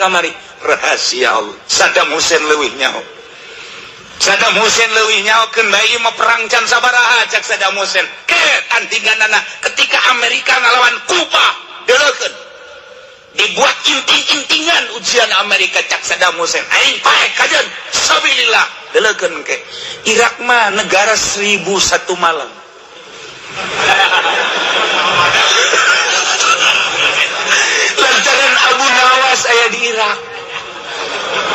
Kamari rahasia Allah. Saddam Hussein leuwih nyaho, Saddam Hussein leuwih nyaho. Keun bae mah perang can sabaraha, cak Saddam Hussein ke antinganana ketika Amerika ngalawan Kuba, deuleukeun dibuat inting-intingan ujian Amerika. Cak Saddam Hussein, aing pae kajeun sabilillah. Deuleukeun ke Irak mah negara 1001 malam. Lantaran Abu Nawas aya di Irak,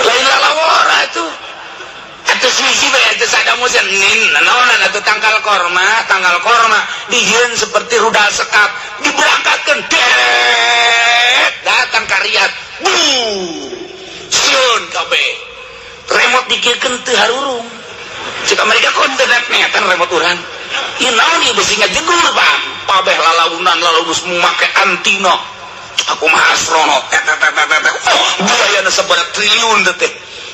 lain lalawara tuh atuh. Suci bae atuh Saddam Hussein nin naonan atuh, tangkal korma, tangkal korma dijieun seperti rudal Scud, diberangkatkeun, det datang ka Riyadh, bu sieun kabeh. Remote dikirkeun teu harurung. Cek Amerika, kon teu metan remote urang ieu, naon ieu besi ngajegur? Bang, pabeh lalaunan lalu geus make antina, aku mah astronot. Eh, teh, teh, teh, teh. Oh, biayana sabaraha triliun teh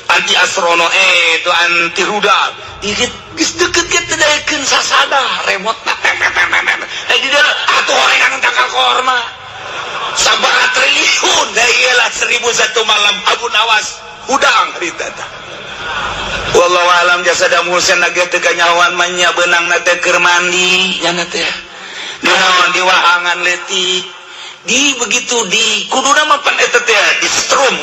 anti astronot, eh, itu anti rudal. Dikit geus deket ge teu daekeun sasada remote na, teh, teh, teh, teh, teh. Eh, di dieu atuh horengan tangkal korma sabaraha triliun. Da ieu lah 1001 malam Abu Nawas hudang harita tah. Wallahu alam. Jasa Saddam Hussein lagi teu kanyahoan mah nya, beunang na teh keur mandi nya teh di naon, di wahangan leutik, di begitu di kuduna mah pan eta teh di setrum.